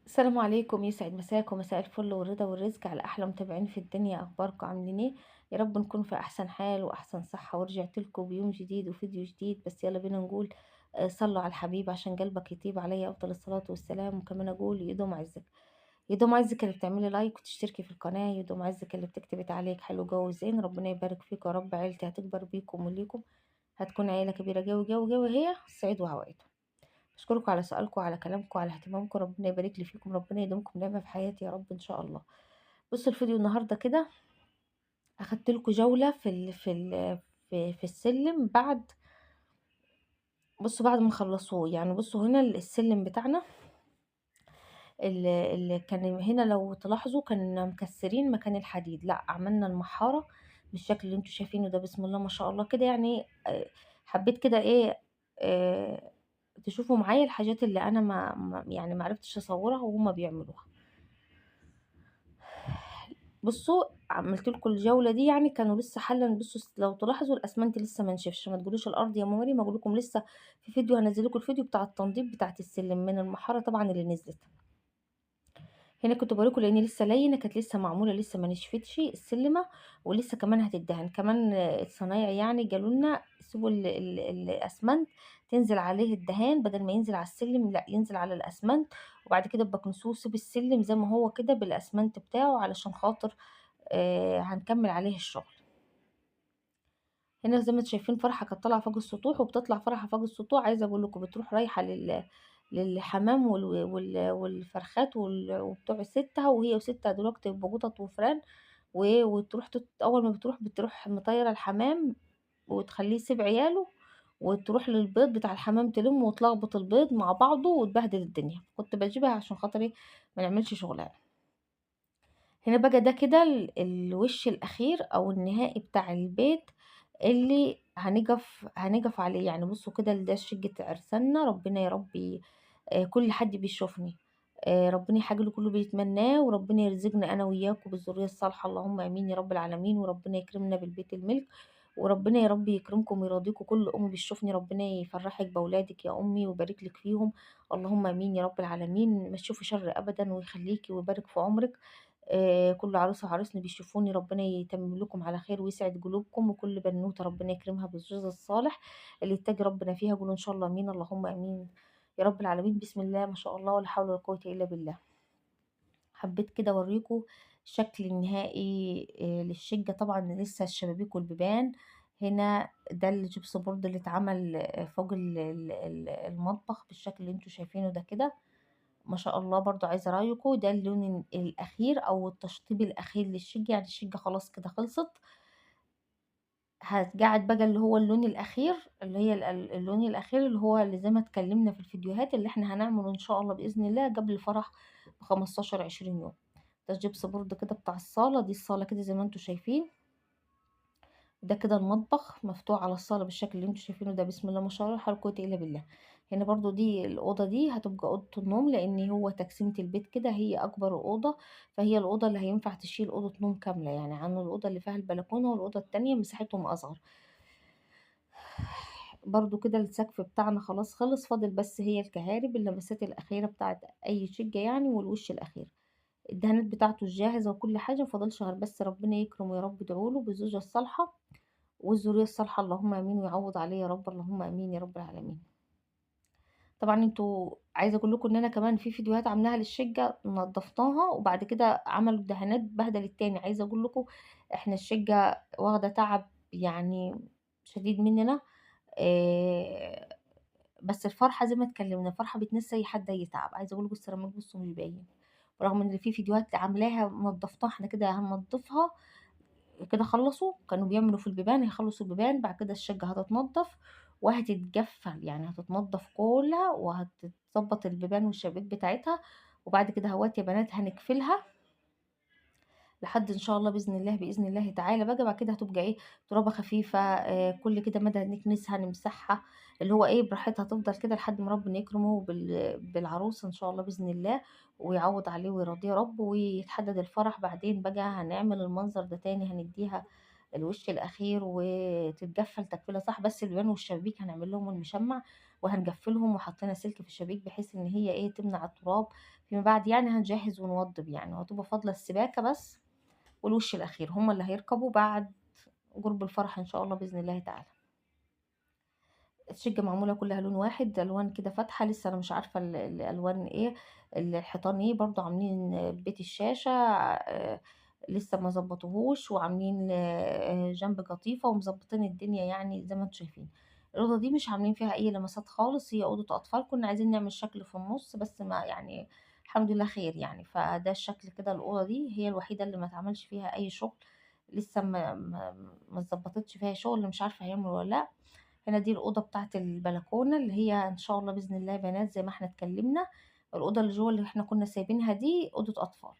السلام عليكم، يسعد مساكم، مساء الفل والرضا والرزق على أحلى متابعين في الدنيا. أخباركم عاملين إيه؟ يا رب نكون في أحسن حال وأحسن صحة. ورجعت لكم بيوم جديد وفيديو جديد، بس يلا بينا نقول صلوا على الحبيب عشان قلبك يطيب، عليه أفضل الصلاة والسلام. وكمان أقول يدوم عزك، يدوم عزك اللي بتعملي like وتشتركي في القناة، يدوم عزك اللي بتكتبي تعليق حلو جو زين. ربنا يبارك فيكم يا رب، عيلتي هتكبر بيكم وليكم، هتكون عيلة كبيرة جو جو جو، هي الصعيد وعوائده. أشكركم على سؤالكم، على كلامكم، على اهتمامكم، ربنا يبارك لي فيكم، ربنا يدومكم نعمة في حياتي يا رب إن شاء الله. بصوا الفيديو النهارده كده أخدت لكم جولة في السلم بعد، بصوا بعد ما خلصوه. يعني بصوا هنا السلم بتاعنا اللي كان هنا لو تلاحظوا كان مكسرين مكان الحديد، لا عملنا المحارة بالشكل اللي انتوا شايفينه ده، بسم الله ما شاء الله كده. يعني حبيت كده ايه تشوفوا معايا الحاجات اللي انا ما يعني ما عرفتش اصورها وهما بيعملوها. بصوا عملت لكم الجوله دي، يعني كانوا لسه حالا. بصوا لو تلاحظوا الاسمنت لسه ما نشفش، ما تقولوش الارض يا ماما مريم، اقول لكم لسه في فيديو هنزل لكم الفيديو بتاع التنظيف بتاعه السلم من المحاره طبعا اللي نزلت. هنا كنت بوريكم لان لسه لينه، كانت لسه معموله، لسه ما نشفتش السلمه، ولسه كمان هتدهن كمان. الصنايعي يعني قالوا لنا سيبوا الاسمنت تنزل عليه الدهان، بدل ما ينزل على السلم لا ينزل على الاسمنت، وبعد كده بكنسوه سيب السلم زي ما هو كده بالاسمنت بتاعه علشان خاطر هنكمل عليه الشغل. هنا زي ما انتم شايفين فرحه كانت طالعه فوق السطوح، وبتطلع فرحه فوق السطوح. عايزه اقول لكم بتروح رايحه للحمام والفرخات وبتوع ستها، وهي وستها دلوقتي بقطط وفران، وتروح اول ما بتروح بتروح مطيره الحمام وتخليه يسيب عياله، وتروح للبيض بتاع الحمام تلم وتلخبط البيض مع بعضه وتبهدل الدنيا. كنت بجيبها عشان خاطري ما نعملش شغلانه. هنا بقى ده كده الوش الاخير او النهائي بتاع البيت اللي هنقف عليه. يعني بصوا كده ده شقة عرسنا، ربنا يا ربي كل حد بيشوفني ربنا يحقق له كله بيتمناه، وربنا يرزقنا انا وياكم بالذريه الصالحه، اللهم امين يا رب العالمين. وربنا يكرمنا بالبيت الملك، وربنا يا رب يكرمكم ويرضيكم. كل ام بتشوفني ربنا يفرحك باولادك يا امي ويبارك لك فيهم، اللهم امين يا رب العالمين. ما تشوفي شر ابدا، ويخليكي ويبارك في عمرك. كل عروسه وعروسنا بيشوفوني ربنا يتمم لكم على خير ويسعد قلوبكم، وكل بنوته ربنا يكرمها بالزوج الصالح اللي يتقي ربنا فيها. قولوا ان شاء الله امين، اللهم امين يا رب العالمين. بسم الله ما شاء الله ولا حول ولا قوه الا بالله. حبيت كده اوريكم الشكل النهائي للشقه. طبعا لسه الشبابيك والبيبان. هنا ده الجبس board اللي اتعمل فوق المطبخ بالشكل اللي انتوا شايفينه ده كده، ما شاء الله. برضو عايزه رايكم، ده اللون الاخير او التشطيب الاخير للشقه. يعني الشقه خلاص كده خلصت، هتقعد بقى اللي هو اللون الاخير، اللي هي اللون الاخير اللي هو اللي زي ما اتكلمنا في الفيديوهات اللي احنا هنعمله ان شاء الله باذن الله قبل الفرح ب15-20 يوم. ده الجبس board كده بتاع الصاله، دي الصاله كده زي ما انتوا شايفين. ده كده المطبخ مفتوح على الصاله بالشكل اللي انتوا شايفينه ده، بسم الله ما شاء الله لا حول ولا قوه الا بالله. هنا برضو دي الاوضه، دي هتبقى اوضه النوم، لان هو تقسيمه البيت كده هي اكبر اوضه، فهي الاوضه اللي هينفع تشيل اوضه نوم كامله، يعني عن الاوضه اللي فيها البلكونه والاوضه التانية مساحتهم اصغر. برضو كده السقف بتاعنا خلاص خلص، فاضل بس هي الكهارب، اللمسات الاخيره بتاعت اي شقه يعني، والوش الاخير الدهانات بتاعته الجاهزه وكل حاجه، مفضلش غير بس ربنا يكرمه يا رب. ادعوله بالزوجه الصالحه والذريه الصالحه، اللهم امين، ويعوض عليه يا رب، اللهم امين يا رب العالمين. طبعا انتوا عايزه اقول لكم ان انا كمان في فيديوهات عاملاها للشقه نظفتها، وبعد كده عملوا الدهانات بهدل التاني. عايزه اقول لكم احنا الشقه واخده تعب يعني شديد مننا، بس الفرحه زي ما اتكلمنا، الفرحه بتنسي اي حد اي تعب. عايزه اقول لكم السيراميك بصوا مش باين، رغم ان في فيديوهات عاملاها نظفتها، احنا كده هننضفها كده. خلصوا كانوا بيعملوا في البيبان، هيخلصوا البيبان بعد كده الشقه هتتنضف وهتتجفل، يعني هتتنضف كلها وهتتظبط البيبان والشبابيك بتاعتها، وبعد كده هوات يا بنات هنقفلها لحد ان شاء الله باذن الله، باذن الله تعالى. بقى بعد كده هتبقى ايه، ترابه خفيفه، كل كده مدى نكنسها نمسحها، اللي هو ايه براحتها، تفضل كده لحد ما ربنا يكرمه بالعروسه ان شاء الله باذن الله، ويعوض عليه ويرضيه يا رب، ويتحدد الفرح. بعدين بقى هنعمل المنظر ده تاني، هنديها الوش الأخير وتتجفل تقفيلة صح. بس البيبان والشبابيك هنعمل لهم المشمع وهنجفلهم، وحطينا سلك في الشبابيك بحيث إن هي إيه تمنع التراب فيما بعد يعني. هنجهز ونوضب يعني، وهتبقى فاضلة السباكة بس والوش الأخير، هما اللي هيركبوا بعد قرب الفرح إن شاء الله بإذن الله تعالى. الشقة معمولة كلها لون واحد، ألوان كده فاتحة، لسه أنا مش عارفة الألوان إيه، الحيطان إيه. برضو عاملين بيت الشاشة لسه ما ظبطوهوش، وعاملين جنب قطيفة ومظبطين الدنيا يعني زي ما انتم شايفين. الأوضة دي مش عاملين فيها أي لمسات خالص، هي أوضة أطفال، كنا عايزين نعمل شكل في النص بس ما يعني الحمد لله خير يعني. فده الشكل كده. الأوضة دي هي الوحيدة اللي ما اتعملش فيها أي شغل، لسه ما اتظبطتش فيها شغل، مش عارفة هيعملوا ولا لأ. هنا دي الأوضة بتاعت البلكونة اللي هي إن شاء الله بإذن الله يا بنات زي ما احنا اتكلمنا، الأوضة اللي جوه اللي احنا كنا سايبينها دي أوضة أطفال،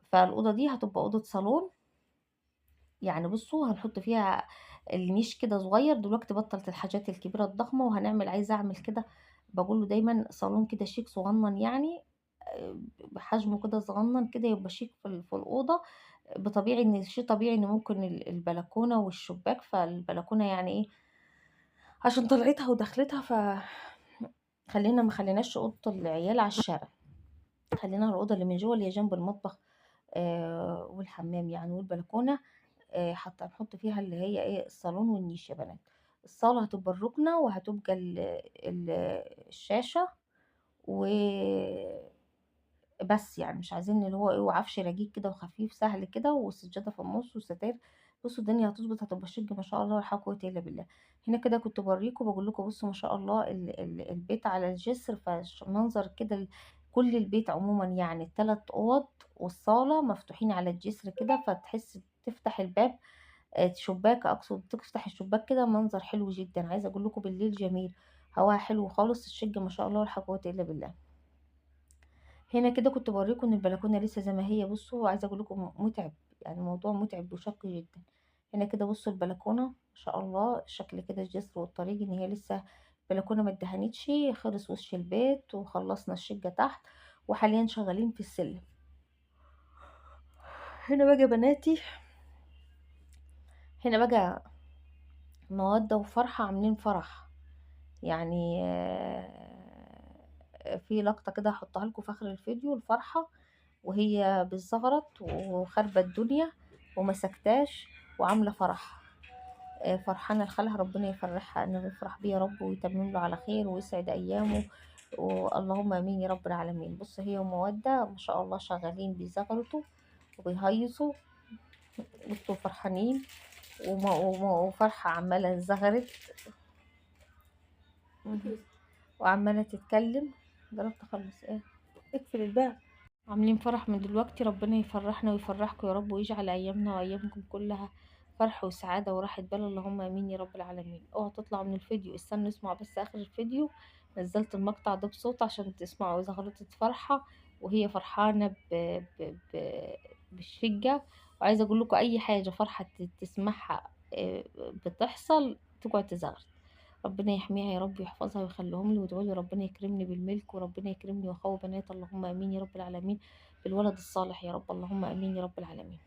فالأوضة دي هتبقى أوضة صالون يعني. بصوا هنحط فيها النيش كده صغير، دلوقتي بطلت الحاجات الكبيرة الضخمة، وهنعمل عايزة أعمل كده بقوله دايما صالون كده شيك صغنن يعني، بحجمه كده صغنن كده يبقى شيك في الأوضة. بطبيعي إن شيء طبيعي إن ممكن البلكونة والشباك، فالبلكونة يعني إيه عشان طلعتها ودخلتها، ف خلينا ما خليناش أوضة العيال على الشارع، خلينا الأوضة اللي من جوه اللي هي جنب المطبخ والحمام يعني والبلكونة، حتى نحط فيها اللي هي ايه الصالون والنيش يا بنات. الصالة هتبقى الركنة، وهتبقى الشاشة و بس يعني، مش عايزين اللي هو ايه وعفش رقيق كده وخفيف سهل كده، والسجادة في النص وستاير. بصوا الدنيا هتظبط، هتبقى شق ما شاء الله لا حول ولا قوة الا بالله. هنا كده كنت بوريكم بقول لكم بصوا ما شاء الله البيت على الجسر، فمنظر كده كل البيت عموما يعني التلات اوض والصالة مفتوحين على الجسر كده، فتحس تفتح الباب، شباك اقصد، تفتح الشباك كده منظر حلو جدا. عايزه اقول لكم بالليل جميل، هواها حلو خالص، الشقه ما شاء الله لا حول ولا قوه الا بالله. هنا كده كنت بوريكم ان البلكونه لسه زي ما هي. بصوا عايزه اقول لكم متعب يعني، الموضوع متعب وشق جدا. هنا كده بصوا البلكونه ما شاء الله شكل كده الجسر والطريق، ان هي لسه البلكونه ما اتدهنتش، خلص وش البيت وخلصنا الشقه تحت، وحاليا شغالين في السلم. هنا بقى بناتي، هنا بقى مودة وفرحة عاملين فرح يعني. في لقطة كده هحطها لكم في آخر الفيديو، الفرحة وهي بالزغرط وخربة الدنيا وما سكتاش وعاملة فرح، فرحانة لخالها، ربنا يفرحها انه يفرح بيه يا رب ويتمم له على خير ويسعد ايامه، واللهم امين يا رب العالمين. بص هي ومودة ما شاء الله شغالين بيزغرطوا وبيهيصوا، بصوا فرحانين وفرحة عمالة زغرت وعمالة تتكلم. جربت اخلص ايه، اقفل الباب. عاملين فرح من دلوقتي، ربنا يفرحنا ويفرحكم يا رب، ويجعل ايامنا وايامكم كلها فرح وسعادة وراحة بال، اللهم امين يا رب العالمين. اوعوا تطلعوا من الفيديو، استنوا اسمعوا بس اخر الفيديو، نزلت المقطع ده بصوت عشان تسمعوا زغرطة فرحة وهي فرحانة بالشقة. وعايزة اقول لكم اي حاجة فرحة تسمعها بتحصل تقعد تزغرط. ربنا يحميها يا رب ويحفظها ويخليهم لي، وادعوا لي ربنا يكرمني بالملك، وربنا يكرمني واخوه بنات، اللهم امين يا رب العالمين، بالولد الصالح يا رب، اللهم امين يا رب العالمين.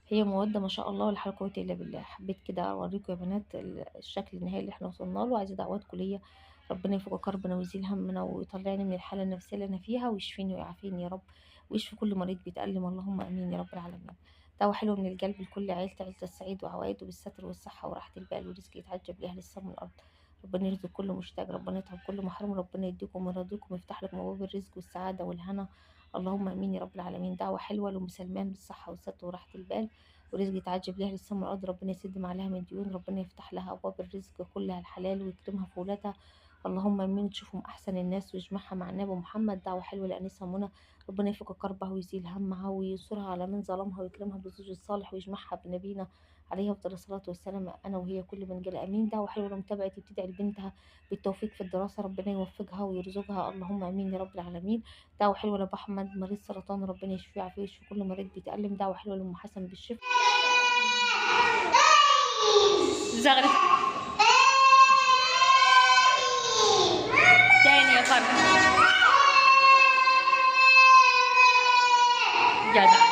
هي مودة ما شاء الله ولا حول ولا قوة الا بالله. حبيت كده اوريكم يا بنات الشكل النهائي اللي احنا وصلنا له. عايزه دعواتكم ليا، ربنا يفك كربنا ويزيل همنا ويطلعني من الحاله النفسيه اللي انا فيها، ويشفيني ويعافيني يا رب، ويشفي كل مريض بيتألم، اللهم امين يا رب العالمين. دعوة حلوة من القلب لكل عيلة، عيلة السعيد وعوايده بالستر والصحة وراحة البال ورزق يتعجب لأهل السما والأرض. ربنا يرزق كل مشتاق، ربنا يطعم كل محروم، ربنا يديكم ويرضيكم ويفتح لكم أبواب الرزق والسعادة والهنا، اللهم آمين يا رب العالمين. دعوة حلوة لأم سلمان بالصحة والستر وراحة البال ورزق يتعجب لأهل السما والأرض، ربنا يسد ما عليها من ديون، ربنا يفتح لها أبواب الرزق كلها الحلال ويكرمها في ولادها، اللهم امين. تشوفهم احسن الناس ويجمعها مع النبي محمد. دعوه حلوه لانسه منى، ربنا يفك كربها ويزيل همها وينصرها على من ظلمها ويكرمها بالزوج الصالح ويجمعها بنبينا عليه افضل الصلاه والسلام، انا وهي كل من قال امين. دعوه حلوه لمتابعتي بتدعي لبنتها بالتوفيق في الدراسه، ربنا يوفقها ويرزقها، اللهم امين يا رب العالمين. دعوه حلوه لابو احمد مريض سرطان، ربنا يشفيه ويعافيه ويشفي كل مريض بيتالم. دعوه حلوه لام حسن بالشفاء. زغرت تاني يا فرح، جدع.